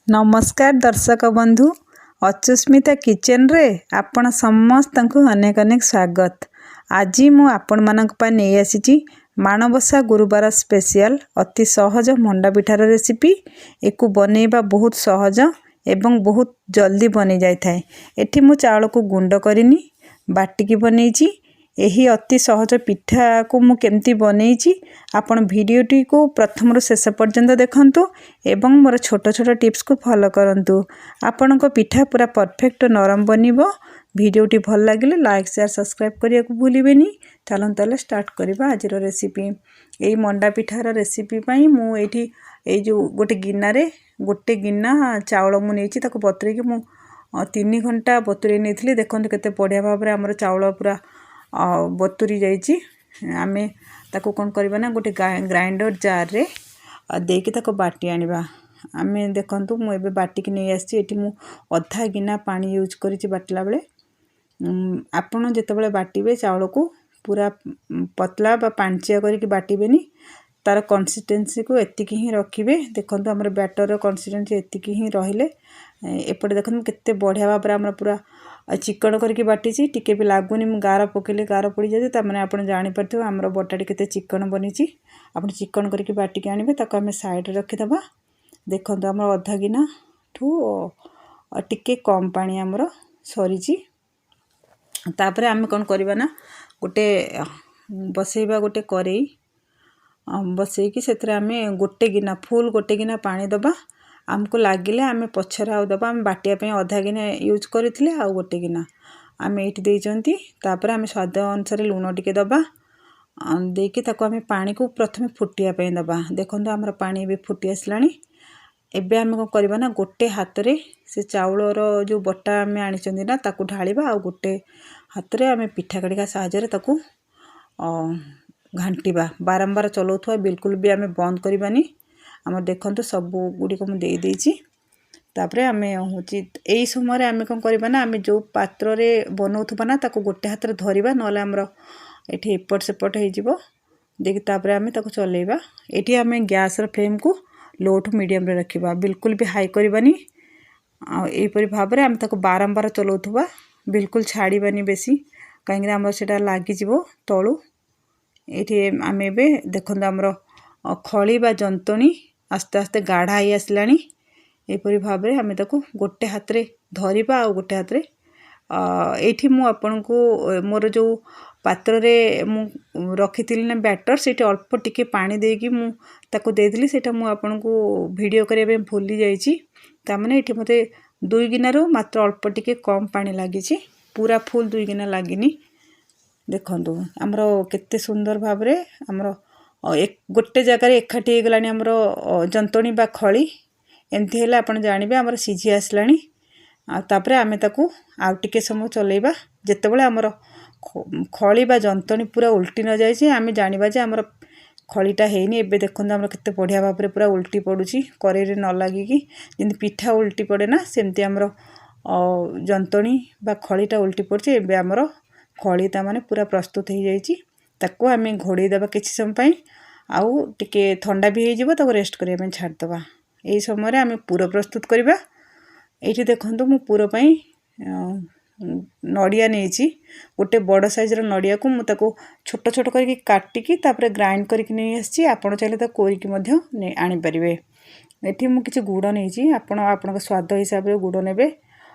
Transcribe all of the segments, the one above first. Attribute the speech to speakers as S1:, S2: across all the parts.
S1: ନମସ୍କାର ଦର୍ଶକ ବନ୍ଧୁ, ଅଚୁସ୍ମିତା କିଚେନରେ ଆପଣ ସମସ୍ତଙ୍କୁ ଅନେକ ଅନେକ ସ୍ୱାଗତ। ଆଜି ମୁଁ ଆପଣମାନଙ୍କ ପାଇଁ ନେଇ ଆସିଛି ମାଣବସା ଗୁରୁବାର ସ୍ପେସିଆଲ ଅତି ସହଜ ମଣ୍ଡା ପିଠାର ରେସିପି। ଏକୁ ବନେଇବା ବହୁତ ସହଜ ଏବଂ ବହୁତ ଜଲ୍ଦି ବନିଯାଇଥାଏ। ଏଠି ମୁଁ ଚାଉଳକୁ ଗୁଣ୍ଡ କରିନି, ବାଟିକି ବନେଇଛି। ଏହି ଅତି ସହଜ ପିଠାକୁ ମୁଁ କେମିତି ବନେଇଛି, ଆପଣ ଭିଡ଼ିଓଟିକୁ ପ୍ରଥମରୁ ଶେଷ ପର୍ଯ୍ୟନ୍ତ ଦେଖନ୍ତୁ ଏବଂ ମୋର ଛୋଟ ଛୋଟ ଟିପ୍ସକୁ ଫଲୋ କରନ୍ତୁ। ଆପଣଙ୍କ ପିଠା ପୁରା ପରଫେକ୍ଟ ନରମ ବନିବ। ଭିଡ଼ିଓଟି ଭଲ ଲାଗିଲେ ଲାଇକ୍, ସେୟାର, ସବସ୍କ୍ରାଇବ୍ କରିବାକୁ ଭୁଲିବେନି। ଚାଲନ୍ତୁ ତାହେଲେ ଷ୍ଟାର୍ଟ କରିବା ଆଜିର ରେସିପି। ଏଇ ମଣ୍ଡା ପିଠାର ରେସିପି ପାଇଁ ମୁଁ ଏଇଠି ଏଇ ଯେଉଁ ଗୋଟେ ଗିନାରେ ଗୋଟେ ଗିନା ଚାଉଳ ମୁଁ ନେଇଛି। ତାକୁ ବତୁରେଇକି ମୁଁ 3 ଘଣ୍ଟା ବତୁରେଇ ନେଇଥିଲି। ଦେଖନ୍ତୁ, କେତେ ବଢ଼ିଆ ଭାବରେ ଆମର ଚାଉଳ ପୁରା ବତୁରି ଯାଇଛି। ଆମେ ତାକୁ କ'ଣ କରିବା ନା ଗୋଟେ ଗ୍ରାଇଣ୍ଡର ଜାର୍ରେ ଦେଇକି ତାକୁ ବାଟି ଆଣିବା। ଆମେ ଦେଖନ୍ତୁ, ମୁଁ ଏବେ ବାଟିକି ନେଇ ଆସିଛି। ଏଠି ମୁଁ ଅଧା ଗିନା ପାଣି ୟୁଜ୍ କରିଛି ବାଟିଲା ବେଳେ। ଆପଣ ଯେତେବେଳେ ବାଟିବେ ଚାଉଳକୁ, ପୁରା ପତଳା ବା ପାଣିଚିଆ କରିକି ବାଟିବେନି। ତା'ର କନସିଷ୍ଟେନ୍ସିକୁ ଏତିକି ହିଁ ରଖିବେ। ଦେଖନ୍ତୁ, ଆମର ବ୍ୟାଟରର କନସିଷ୍ଟେନ୍ସି ଏତିକି ହିଁ ରହିଲେ। ଏପଟେ ଦେଖନ୍ତୁ, କେତେ ବଢ଼ିଆ ଭାବରେ ଆମର ପୁରା ଚିକଣ କରିକି ବାଟିଛି। ଟିକେ ବି ଲାଗୁନି। ମୁଁ ଗାର ପକେଇଲେ ଗାର ପଡ଼ିଯାଉଛି। ତା'ମାନେ ଆପଣ ଜାଣିପାରୁଥିବେ ଆମର ବଟାଟି କେତେ ଚିକଣ ବନିଛି। ଆପଣ ଚିକଣ କରିକି ବାଟିକି ଆଣିବେ। ତାକୁ ଆମେ ସାଇଡ଼ରେ ରଖିଦେବା। ଦେଖନ୍ତୁ, ଆମର ଅଧା ଗିନାଠୁ ଟିକେ କମ୍ ପାଣି ଆମର ସରିଛି। ତାପରେ ଆମେ କ'ଣ କରିବା ନା ଗୋଟେ ବସେଇବା, ଗୋଟେ କରେଇ ବସେଇକି ସେଥିରେ ଆମେ ଗୋଟେ ଗିନା, ଫୁଲ୍ ଗୋଟେ ଗିନା ପାଣି ଦେବା। ଆମକୁ ଲାଗିଲେ ଆମେ ପଛରେ ଆଉ ଦେବା। ଆମେ ବାଟିବା ପାଇଁ ଅଧା ଗିନା ୟୁଜ୍ କରିଥିଲେ, ଆଉ ଗୋଟେ ଗିନା ଆମେ ଏଇଠି ଦେଇଛନ୍ତି। ତାପରେ ଆମେ ସ୍ୱାଦ ଅନୁସାରେ ଲୁଣ ଟିକେ ଦେବା। ଦେଇକି ତାକୁ ଆମେ ପାଣିକୁ ପ୍ରଥମେ ଫୁଟିବା ପାଇଁ ଦେବା। ଦେଖନ୍ତୁ, ଆମର ପାଣି ଏବେ ଫୁଟି ଆସିଲାଣି। ଏବେ ଆମେ କ'ଣ କରିବା ନା ଗୋଟେ ହାତରେ ସେ ଚାଉଳର ଯେଉଁ ବଟା ଆମେ ଆଣିଛନ୍ତି ନା, ତାକୁ ଢାଳିବା ଆଉ ଗୋଟେ ହାତରେ ଆମେ ପିଠା କଡ଼ିକା ସାହାଯ୍ୟରେ ତାକୁ ଘାଣ୍ଟିବା। ବାରମ୍ବାର ଚଲାଉଥିବା, ବିଲକୁଲ ବି ଆମେ ବନ୍ଦ କରିବାନି। ଆମର ଦେଖନ୍ତୁ, ସବୁ ଗୁଡ଼ିକ ମୁଁ ଦେଇଦେଇଛି। ତାପରେ ଆମେ ହେଉଛି ଏଇ ସମୟରେ ଆମେ କ'ଣ କରିବା ନା ଆମେ ଯେଉଁ ପାତ୍ରରେ ବନଉଥିବା ନା, ତାକୁ ଗୋଟେ ହାତରେ ଧରିବା, ନହେଲେ ଆମର ଏଠି ଏପଟ ସେପଟ ହେଇଯିବ। ଦେଇକି ତାପରେ ଆମେ ତାକୁ ଚଲେଇବା। ଏଠି ଆମେ ଗ୍ୟାସ୍ର ଫ୍ଲେମ୍କୁ ଲୋ ଟୁ ମିଡ଼ିୟମରେ ରଖିବା, ବିଲକୁଲ ବି ହାଇ କରିବାନି। ଆଉ ଏହିପରି ଭାବରେ ଆମେ ତାକୁ ବାରମ୍ବାର ଚଲାଉଥିବା, ବିଲକୁଲ ଛାଡ଼ିବାନି ବେଶୀ, କାହିଁକିନା ଆମର ସେଇଟା ଲାଗିଯିବ ତଳୁ। ଏଇଠି ଆମେ ଏବେ ଦେଖନ୍ତୁ, ଆମର ଖଳି ବା ଯନ୍ତଣୀ ଆସ୍ତେ ଆସ୍ତେ ଗାଢ଼ା ହେଇ ଆସିଲାଣି। ଏହିପରି ଭାବରେ ଆମେ ତାକୁ ଗୋଟେ ହାତରେ ଧରିବା ଆଉ ଗୋଟେ ହାତରେ। ଏଇଠି ମୁଁ ଆପଣଙ୍କୁ ମୋର ଯେଉଁ ପାତ୍ରରେ ମୁଁ ରଖିଥିଲି ନା ବ୍ୟାଟର୍, ସେଇଠି ଅଳ୍ପ ଟିକେ ପାଣି ଦେଇକି ମୁଁ ତାକୁ ଦେଇଥିଲି। ସେଇଟା ମୁଁ ଆପଣଙ୍କୁ ଭିଡ଼ିଓ କରିବା ପାଇଁ ଭୁଲି ଯାଇଛି। ତା'ମାନେ ଏଇଠି ମୋତେ 2 ଗିନାରୁ ମାତ୍ର ଅଳ୍ପ ଟିକେ କମ୍ ପାଣି ଲାଗିଛି, ପୁରା ଫୁଲ୍ 2 ଗିନା ଲାଗିନି। ଦେଖନ୍ତୁ, ଆମର କେତେ ସୁନ୍ଦର ଭାବରେ ଆମର ଗୋଟେ ଜାଗାରେ ଏକାଠି ହେଇଗଲାଣି ଆମର ଯନ୍ତଣୀ ବା ଖଳି। ଏମିତି ହେଲେ ଆପଣ ଜାଣିବେ ଆମର ସିଝି ଆସିଲାଣି। ଆଉ ତାପରେ ଆମେ ତାକୁ ଆଉ ଟିକେ ସମୟ ଚଲେଇବା। ଯେତେବେଳେ ଆମର ଖଳି ବା ଯନ୍ତଣୀ ପୁରା ଉଲ୍ଟି ନ ଯାଇଛି, ଆମେ ଜାଣିବା ଯେ ଆମର ଖଳିଟା ହେଇନି। ଏବେ ଦେଖନ୍ତୁ, ଆମର କେତେ ବଢ଼ିଆ ଭାବରେ ପୁରା ଉଲ୍ଟି ପଡ଼ୁଛି କରେଇରେ ନ ଲାଗିକି। ଯେମିତି ପିଠା ଉଲ୍ଟି ପଡ଼େ ନା, ସେମିତି ଆମର ଯନ୍ତଣୀ ବା ଖଳିଟା ଉଲ୍ଟି ପଡ଼ୁଛି। ଏବେ ଆମର ଖଳି ତା'ମାନେ ପୁରା ପ୍ରସ୍ତୁତ ହେଇଯାଇଛି। ତାକୁ ଆମେ ଘୋଡ଼େଇ ଦେବା କିଛି ସମୟ ପାଇଁ। ଆଉ ଟିକେ ଥଣ୍ଡା ବି ହେଇଯିବ, ତାକୁ ରେଷ୍ଟ କରିବା ପାଇଁ ଛାଡ଼ିଦେବା। ଏହି ସମୟରେ ଆମେ ପୁର ପ୍ରସ୍ତୁତ କରିବା। ଏଇଠି ଦେଖନ୍ତୁ, ମୁଁ ପୁର ପାଇଁ ନଡ଼ିଆ ନେଇଛି। ଗୋଟେ ବଡ଼ ସାଇଜ୍ର ନଡ଼ିଆକୁ ମୁଁ ତାକୁ ଛୋଟ ଛୋଟ କରିକି କାଟିକି ତାପରେ ଗ୍ରାଇଣ୍ଡ କରିକି ନେଇ ଆସିଛି। ଆପଣ ଚାହିଁଲେ ତାକୁ କୋରିକି ମଧ୍ୟ ଆଣିପାରିବେ। ଏଠି ମୁଁ କିଛି ଗୁଡ଼ ନେଇଛି। ଆପଣ ଆପଣଙ୍କ ସ୍ୱାଦ ହିସାବରେ ଗୁଡ଼ ନେବେ,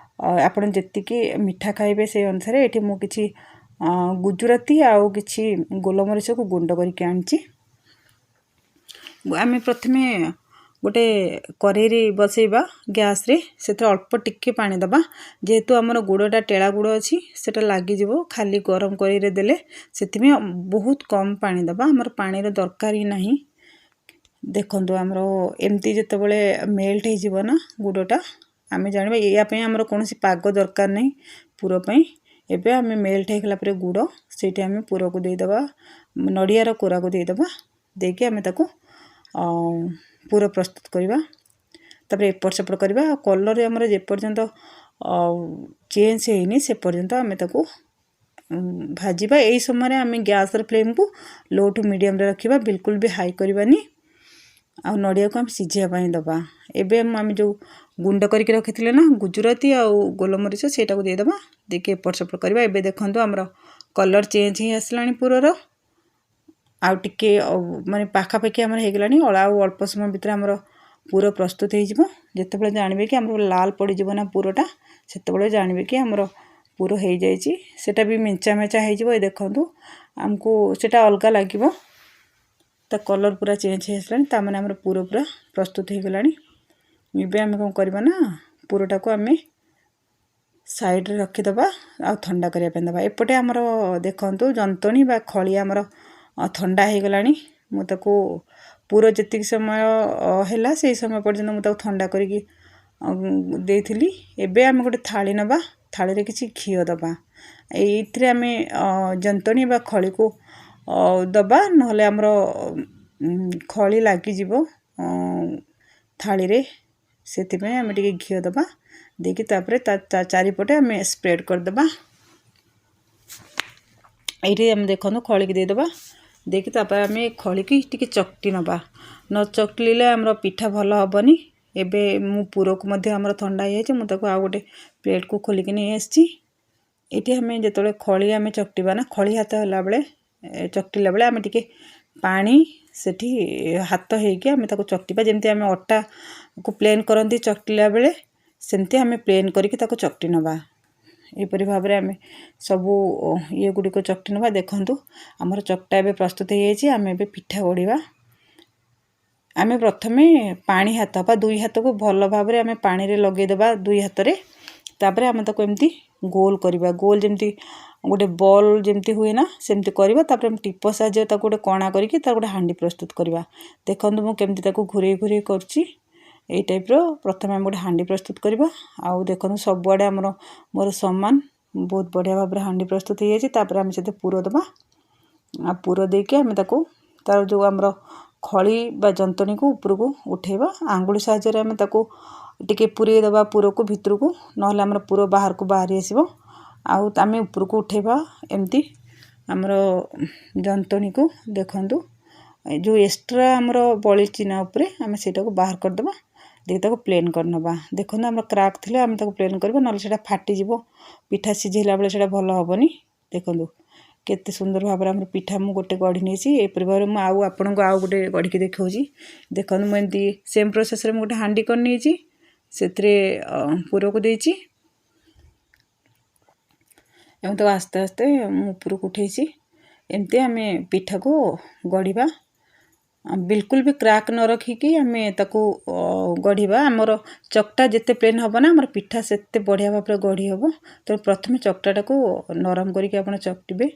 S1: ଆପଣ ଯେତିକି ମିଠା ଖାଇବେ ସେଇ ଅନୁସାରେ। ଏଠି ମୁଁ କିଛି ଗୁଜୁରାତି ଆଉ କିଛି ଗୋଲମରିଚକୁ ଗୁଣ୍ଡ କରିକି ଆଣିଛି। ଆମେ ପ୍ରଥମେ ଗୋଟେ କରେଇରେ ବସେଇବା ଗ୍ୟାସ୍ରେ। ସେଥିରେ ଅଳ୍ପ ଟିକେ ପାଣି ଦେବା। ଯେହେତୁ ଆମର ଗୁଡ଼ଟା ଟେଳା ଗୁଡ଼ ଅଛି, ସେଇଟା ଲାଗିଯିବ ଖାଲି ଗରମ କରେଇରେ ଦେଲେ। ସେଥିପାଇଁ ବହୁତ କମ୍ ପାଣି ଦେବା, ଆମର ପାଣିର ଦରକାର ହିଁ ନାହିଁ। ଦେଖନ୍ତୁ, ଆମର ଏମିତି ଯେତେବେଳେ ମେଲ୍ଟ ହେଇଯିବ ନା ଗୁଡ଼ଟା, ଆମେ ଜାଣିବା। ଏୟା ପାଇଁ ଆମର କୌଣସି ପାଗ ଦରକାର ନାହିଁ ପୁର ପାଇଁ। ଏବେ ଆମେ ମେଲ୍ଟ ହେଇଗଲା ପରେ ଗୁଡ଼, ସେଇଠି ଆମେ ପୁରକୁ ଦେଇଦେବା, ନଡ଼ିଆର କୋରାକୁ ଦେଇଦେବା। ଦେଇକି ଆମେ ତାକୁ ପୁର ପ୍ରସ୍ତୁତ କରିବା। ତାପରେ ଏପଟ ସେପଟ କରିବା ଆଉ କଲର୍ ଆମର ଯେପର୍ଯ୍ୟନ୍ତ ଚେଞ୍ଜ ହେଇନି, ସେ ପର୍ଯ୍ୟନ୍ତ ଆମେ ତାକୁ ଭାଜିବା। ଏଇ ସମୟରେ ଆମେ ଗ୍ୟାସ୍ର ଫ୍ଲେମ୍କୁ ଲୋ ଟୁ ମିଡ଼ିୟମ୍ରେ ରଖିବା, ବିଲକୁଲ ବି ହାଇ କରିବାନି। ଆଉ ନଡ଼ିଆକୁ ଆମେ ସିଝିବା ପାଇଁ ଦେବା। ଏବେ ଆମେ ଯେଉଁ ଗୁଣ୍ଡ କରିକି ରଖିଥିଲେ ନା ଗୁଜୁରାତି ଆଉ ଗୋଲମରିଚ, ସେଇଟାକୁ ଦେଇଦେବା। ଦେଇକି ଏପଟ ସେପଟ କରିବା। ଏବେ ଦେଖନ୍ତୁ, ଆମର କଲର୍ ଚେଞ୍ଜ ହେଇ ଆସିଲାଣି ପୁରର। ଆଉ ଟିକେ ମାନେ ପାଖାପାଖି ଆମର ହେଇଗଲାଣି। ଆଉ ଅଳ୍ପ ସମୟ ଭିତରେ ଆମର ପୁର ପ୍ରସ୍ତୁତ ହେଇଯିବ। ଯେତେବେଳେ ଜାଣିବେ କି ଆମର ଲାଲ ପଡ଼ିଯିବ ନା ପୁରଟା, ସେତେବେଳେ ଜାଣିବେ କି ଆମର ପୁର ହେଇଯାଇଛି। ସେଇଟା ବି ମେଞ୍ଚା ମେଞ୍ଚା ହେଇଯିବ। ଏ ଦେଖନ୍ତୁ, ଆମକୁ ସେଇଟା ଅଲଗା ଲାଗିବ। ତା କଲର୍ ପୁରା ଚେଞ୍ଜ ହେଇଆସିଲାଣି, ତା ମାନେ ଆମର ପୁର ପୁରା ପ୍ରସ୍ତୁତ ହେଇଗଲାଣି। ଏବେ ଆମେ କ'ଣ କରିବା ନା ପୁରଟାକୁ ଆମେ ସାଇଡ଼୍ରେ ରଖିଦେବା ଆଉ ଥଣ୍ଡା କରିବା ପାଇଁ ଦେବା। ଏପଟେ ଆମର ଦେଖନ୍ତୁ, ଯନ୍ତଣୀ ବା ଖଳି ଆମର ଥଣ୍ଡା ହେଇଗଲାଣି। ମୁଁ ତାକୁ ପୁର ଯେତିକି ସମୟ ହେଲା, ସେଇ ସମୟ ପର୍ଯ୍ୟନ୍ତ ମୁଁ ତାକୁ ଥଣ୍ଡା କରିକି ଦେଇଥିଲି। ଏବେ ଆମେ ଗୋଟେ ଥାଳି ନେବା, ଥାଳିରେ କିଛି ଘିଅ ଦେବା। ଏଇଥିରେ ଆମେ ଯନ୍ତଣୀ ବା ଖଳିକୁ ଦେବା, ନହେଲେ ଆମର ଖଳି ଲାଗିଯିବ ଥାଳିରେ। ସେଥିପାଇଁ ଆମେ ଟିକେ ଘିଅ ଦେବା। ଦେଇକି ତାପରେ ତା ଚାରିପଟେ ଆମେ ସ୍ପ୍ରେଡ଼ କରିଦେବା। ଏଇଠି ଆମେ ଦେଖନ୍ତୁ, ଖଳିକି ଦେଇଦେବା। ଦେଇକି ତାପରେ ଆମେ ଖଳିକି ଟିକେ ଚକଟି ନେବା। ନ ଚକଟିଲେ ଆମର ପିଠା ଭଲ ହେବନି। ଏବେ ମୁଁ ପୁରକୁ ମଧ୍ୟ ଆମର ଥଣ୍ଡା ହେଇଯାଇଛି, ମୁଁ ତାକୁ ଆଉ ଗୋଟେ ପ୍ଲେଟ୍କୁ ଖୋଲିକି ନେଇ ଆସିଛି। ଏଇଠି ଆମେ ଯେତେବେଳେ ଖଳି ଆମେ ଚକଟିବା ନା, ଖଳି ହାତ ହେଲା ବେଳେ, ଚକଟିଲା ବେଳେ ଆମେ ଟିକେ ପାଣି ସେଠି ହାତ ହେଇକି ଆମେ ତାକୁ ଚକଟିବା। ଯେମିତି ଆମେ ଅଟାକୁ ପ୍ଲେନ୍ କରନ୍ତି ଚକଟିଲା ବେଳେ, ସେମିତି ଆମେ ପ୍ଲେନ୍ କରିକି ତାକୁ ଚକଟି ନେବା। ଏହିପରି ଭାବରେ ଆମେ ସବୁ ଇଏ ଗୁଡ଼ିକ ଚକଟି ନେବା। ଦେଖନ୍ତୁ, ଆମର ଚକଟା ଏବେ ପ୍ରସ୍ତୁତ ହେଇଯାଇଛି। ଆମେ ଏବେ ପିଠା ଗଢ଼ିବା। ଆମେ ପ୍ରଥମେ ପାଣି ହାତ ବା ଦୁଇ ହାତକୁ ଭଲ ଭାବରେ ଆମେ ପାଣିରେ ଲଗେଇଦେବା ଦୁଇ ହାତରେ। ତାପରେ ଆମେ ତାକୁ ଏମିତି ଗୋଲ କରିବା। ଗୋଲ ଯେମିତି ଗୋଟେ ବଲ୍ ଯେମିତି ହୁଏ ନା, ସେମିତି କରିବା। ତାପରେ ଆମେ ଟିପ ସାହାଯ୍ୟରେ ତାକୁ ଗୋଟେ କଣା କରିକି ତାର ଗୋଟେ ହାଣ୍ଡି ପ୍ରସ୍ତୁତ କରିବା। ଦେଖନ୍ତୁ, ମୁଁ କେମିତି ତାକୁ ଘୁରେଇ ଘୁରେଇ କରୁଛି। ଏଇ ଟାଇପ୍ର ପ୍ରଥମେ ଆମେ ଗୋଟେ ହାଣ୍ଡି ପ୍ରସ୍ତୁତ କରିବା। ଆଉ ଦେଖନ୍ତୁ, ସବୁଆଡ଼େ ଆମର ମୋର ସମାନ ବହୁତ ବଢ଼ିଆ ଭାବରେ ହାଣ୍ଡି ପ୍ରସ୍ତୁତ ହେଇଯାଇଛି। ତାପରେ ଆମେ ସେଥିରେ ପୁର ଦେବା। ଆଉ ପୁର ଦେଇକି ଆମେ ତାକୁ ତାର ଯେଉଁ ଆମର ଖଳି ବା ଯନ୍ତଣୀକୁ ଉପରକୁ ଉଠେଇବା। ଆଙ୍ଗୁଳି ସାହାଯ୍ୟରେ ଆମେ ତାକୁ ଟିକେ ପୁରେଇ ଦେବା ପୁରକୁ ଭିତରକୁ, ନହେଲେ ଆମର ପୁର ବାହାରକୁ ବାହାରି ଆସିବ। ଆଉ ଆମେ ଉପରକୁ ଉଠେଇବା ଏମିତି ଆମର ଯନ୍ତଣୀକୁ। ଦେଖନ୍ତୁ, ଯେଉଁ ଏକ୍ସଟ୍ରା ଆମର ବଳିଛି ନା ଉପରେ, ଆମେ ସେଇଟାକୁ ବାହାର କରିଦେବା। ଦେଇକି ତାକୁ ପ୍ଲେନ୍ କରିନେବା। ଦେଖନ୍ତୁ, ଆମର କ୍ରାକ୍ ଥିଲେ ଆମେ ତାକୁ ପ୍ଲେନ୍ କରିବା, ନହେଲେ ସେଇଟା ଫାଟିଯିବ। ପିଠା ସିଝେଇଲା ବେଳେ ସେଇଟା ଭଲ ହେବନି। ଦେଖନ୍ତୁ, କେତେ ସୁନ୍ଦର ଭାବରେ ଆମର ପିଠା ମୁଁ ଗୋଟେ ଗଢ଼ି ନେଇଛି। ଏପରି ଭାବରେ ମୁଁ ଆଉ ଆପଣଙ୍କୁ ଆଉ ଗୋଟେ ଗଢ଼ିକି ଦେଖାଉଛି। ଦେଖନ୍ତୁ, ମୁଁ ଏମିତି ସେମ୍ ପ୍ରୋସେସ୍ରେ ମୁଁ ଗୋଟେ ହାଣ୍ଡି କରିନେଇଛି। ସେଥିରେ ପୁରକୁ ଦେଇଛି ଏବଂ ତାକୁ ଆସ୍ତେ ଆସ୍ତେ ମୁଁ ଉପରକୁ ଉଠେଇଛି। ଏମିତି ଆମେ ପିଠାକୁ ଗଢ଼ିବା। ବିଲକୁଲ ବି କ୍ରାକ୍ ନ ରଖିକି ଆମେ ତାକୁ ଗଢ଼ିବା। ଆମର ଚକଟା ଯେତେ ପ୍ଲେନ୍ ହେବ ନା, ଆମର ପିଠା ସେତେ ବଢ଼ିଆ ଭାବରେ ଗଢ଼ି ହେବ। ତେଣୁ ପ୍ରଥମେ ଚକଟାଟାକୁ ନରମ କରିକି ଆପଣ ଚକଟିବେ।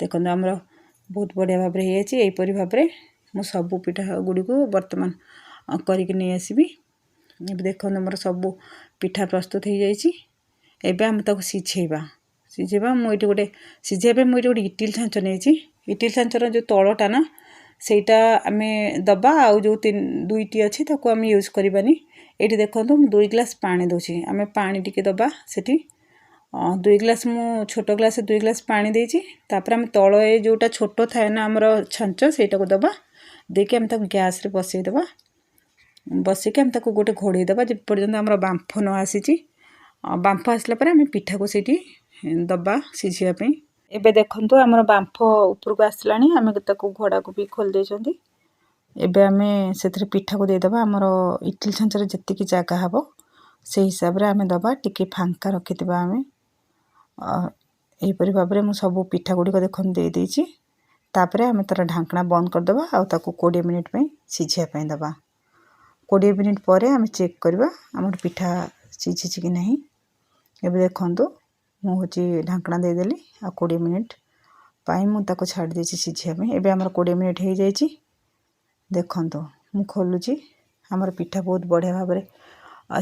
S1: ଦେଖନ୍ତୁ, ଆମର ବହୁତ ବଢ଼ିଆ ଭାବରେ ହେଇଯାଇଛି। ଏହିପରି ଭାବରେ ମୁଁ ସବୁ ପିଠା ଗୁଡ଼ିକୁ ବର୍ତ୍ତମାନ କରିକି ନେଇ ଆସିବି। ଏବେ ଦେଖନ୍ତୁ, ଆମର ସବୁ ପିଠା ପ୍ରସ୍ତୁତ ହେଇଯାଇଛି। ଏବେ ଆମେ ତାକୁ ସିଝେଇବା। ସିଝେଇବା, ମୁଁ ଏଇଠି ଗୋଟେ ସିଝେଇବା ପାଇଁ ମୁଁ ଏଇଠି ଗୋଟେ ଇଟିଲି ଛାଞ୍ଚ ନେଇଛି। ଇଟିଲି ଛାଞ୍ଚର ଯେଉଁ ତଳଟା ନା, ସେଇଟା ଆମେ ଦେବା। ଆଉ ଯେଉଁ ଦୁଇଟି ଅଛି, ତାକୁ ଆମେ ୟୁଜ୍ କରିବାନି। ଏଇଠି ଦେଖନ୍ତୁ, ମୁଁ 2 ଗ୍ଲାସ୍ ପାଣି ଦେଉଛି। ଆମେ ପାଣି ଟିକେ ଦେବା ସେଠି। 2 ଗ୍ଲାସ୍, ମୁଁ ଛୋଟ ଗ୍ଲାସ୍ 2 ଗ୍ଲାସ୍ ପାଣି ଦେଇଛି। ତାପରେ ଆମେ ତଳ ଏ ଯେଉଁଟା ଛୋଟ ଥାଏ ନା ଆମର ଛାଞ୍ଚ, ସେଇଟାକୁ ଦେବା। ଦେଇକି ଆମେ ତାକୁ ଗ୍ୟାସ୍ରେ ବସେଇଦେବା। ବସିକି ଆମେ ତାକୁ ଗୋଟେ ଘୋଡ଼େଇ ଦେବା, ଯେପର୍ଯ୍ୟନ୍ତ ଆମର ବାମ୍ଫ ନ ଆସିଛି। ବାମ୍ଫ ଆସିଲା ପରେ ଆମେ ପିଠାକୁ ସେଇଠି ଦେବା ସିଝିବା ପାଇଁ। ଏବେ ଦେଖନ୍ତୁ, ଆମର ବାମ୍ଫ ଉପରକୁ ଆସିଲାଣି। ଆମେ ତାକୁ ଘୋଡ଼ାକୁ ବି ଖୋଲି ଦେଇଛନ୍ତି। ଏବେ ଆମେ ସେଥିରେ ପିଠାକୁ ଦେଇଦେବା। ଆମର ଇଟିଲି ଛାଞ୍ଚରେ ଯେତିକି ଜାଗା ହେବ, ସେଇ ହିସାବରେ ଆମେ ଦେବା। ଟିକେ ଫାଙ୍କା ରଖିଥିବା ଆମେ। ଏହିପରି ଭାବରେ ମୁଁ ସବୁ ପିଠା ଗୁଡ଼ିକ ଦେଖନ୍ତୁ ଦେଇଦେଇଛି। ତାପରେ ଆମେ ତା'ର ଢାଙ୍କଣା ବନ୍ଦ କରିଦେବା ଆଉ ତାକୁ 20 ମିନିଟ୍ ପାଇଁ ସିଝିବା ପାଇଁ ଦେବା। 20 ମିନିଟ୍ ପରେ ଆମେ ଚେକ୍ କରିବା, ଆମର ପିଠା ସିଝିଛି କି ନାହିଁ। ଏବେ ଦେଖନ୍ତୁ, ମୁଁ ହେଉଛି ଢାଙ୍କଣା ଦେଇଦେଲି ଆଉ 20 ମିନିଟ୍ ପାଇଁ ମୁଁ ତାକୁ ଛାଡ଼ି ଦେଇଛି ସିଝିବା ପାଇଁ। ଏବେ ଆମର 20 ମିନିଟ୍ ହେଇଯାଇଛି। ଦେଖନ୍ତୁ, ମୁଁ ଖୋଲୁଛି। ଆମର ପିଠା ବହୁତ ବଢ଼ିଆ ଭାବରେ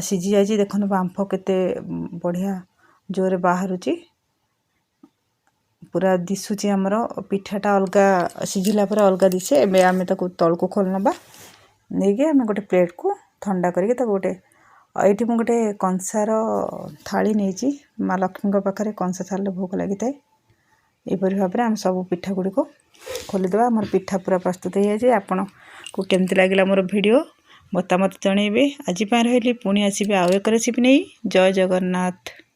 S1: ସିଝି ଯାଇଛି। ଦେଖନ୍ତୁ, ବାମ୍ଫ କେତେ ବଢ଼ିଆ ଜୋରରେ ବାହାରୁଛି। ପୁରା ଦିଶୁଛି ଆମର ପିଠାଟା ଅଲଗା, ସିଝିଲା ପରେ ଅଲଗା ଦିଶେ। ଏବେ ଆମେ ତାକୁ ତଳକୁ ଖୋଲି ନେବା। ନେଇକି ଆମେ ଗୋଟେ ପ୍ଲେଟ୍କୁ ଥଣ୍ଡା କରିକି ତାକୁ ଗୋଟେ, ଏଇଠି ମୁଁ ଗୋଟେ କଂସାର ଥାଳି ନେଇଛି। ମା ଲକ୍ଷ୍ମୀଙ୍କ ପାଖରେ କଂସା ଥାଳିରେ ଭୋଗ ଲାଗିଥାଏ। ଏହିପରି ଭାବରେ ଆମେ ସବୁ ପିଠା ଗୁଡ଼ିକୁ ଖୋଲିଦେବା। ଆମର ପିଠା ପୁରା ପ୍ରସ୍ତୁତ ହେଇଯାଇଛି। ଆପଣଙ୍କୁ କେମିତି ଲାଗିଲା ମୋର ଭିଡ଼ିଓ, ମତାମତ ଜଣାଇବେ। ଆଜି ପାଇଁ ରହିଲି, ପୁଣି ଆସିବି ଆଉ ଏକ ରେସିପି ନେଇ। ଜୟ ଜଗନ୍ନାଥ।